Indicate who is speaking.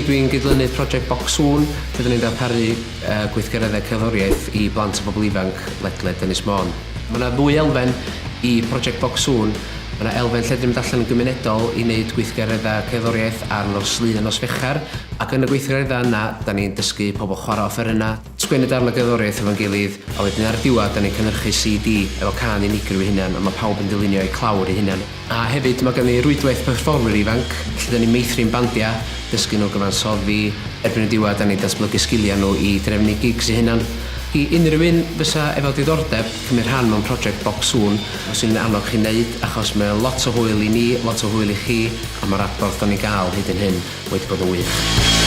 Speaker 1: dwi'n gydlynydd Project Bocs Sŵn, lle 'dan ni'n darparu gweithgareddau cerddoriaeth i blant a bobl ifanc ledled Ynys Môn. Mae 'na ddwy elfen i Project Bocs Sŵn. Mae 'na elfen lle 'dan ni'n mynd allan yn gymunedol i wneud gweithgareddau cerddoriaeth ar nos Lun a nos Fercher, ac yn y gweithgareddau yna 'dan ni'n dysgu pobl chwarae offerynnau, sgwennu darn o gerddoriaeth efo'n gilydd, a wedyn ar y diwedd 'dan ni'n cynhyrchu CD efo cân unigryw ei hunan, a mae pawb yn dylunio eu clawr eu hunan. A hefyd mae gen ni rwydwaith perfformwyr ifanc lle 'dan ni'n meithrin bandiau, dysgu nhw gyfansoddi, erbyn y diwedd 'dan ni'n datblygu sgiliau nhw i drefnu gigs eu hunan. I unrhyw un fysa efo diddordeb cymryd rhan mewn project Bocs Sŵn, fyswn i'n annog chi wneud achos mae o lot o hwyl i ni, lot o hwyl i chi a mae'r adborth 'dan ni'n gael hyd yn hyn wedi bod yn wych.